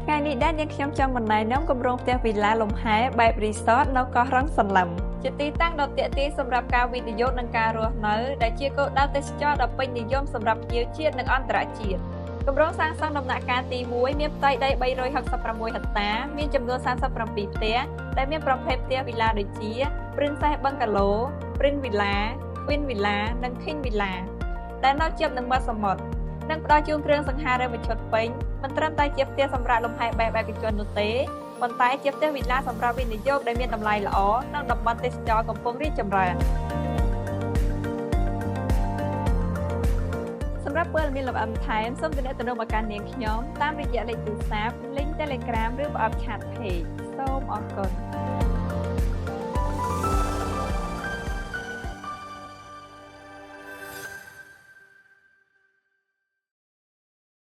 ថ្ងៃនេះដែរនាងខ្ញុំចង់បណ្ណែនាំគម្រោងផ្ទះវីឡាលំហែបែបរីសតនៅកោះរ៉ុងសន្លឹមជាទីតាំងដ៏ទាក់ទាញសម្រាប់ការវិនិយោគនិងការរស់នៅដែលជាគោលដៅទេសចរណ៍ដ៏ពេញនិយមសម្រាប់ភ្ញៀវជាតិនិងអន្តរជាតិគម្រោងសាងសង់ដំណាក់កាលទី1មានផ្ទៃដី366ហិកតាមានចំនួន37ផ្ទះដែលមានប្រភេទផ្ទះវីឡាដូចជា Princess Bungalow, Prince Villa, Queen Villa និង King Villa ដែលនៅជាប់នឹងមាត់សមុទ្រនិងផ្ដល់ជូនគ្រឿងសង្ហារិមមួយឈុតពេញមិនត្រឹមតែជាផ្ទះសម្រាប់លំហែបែបឯកជននោះទេប៉ុន្តែជាផ្ទះវីឡាសម្រាប់វិនិយោគដែលមានតម្លៃល្អនិងតំបន់ទេសចរណ៍កំពុងរីកចម្រើនសម្រាប់ព័ត៌មានលម្អិតបន្ថែមសូមទំនាក់ទំនងមកកាន់នាងខ្ញុំតាមរយៈលេខទូរស័ព្ទ link Telegram ឬប្រអប់ chat page សូមអរគុណ។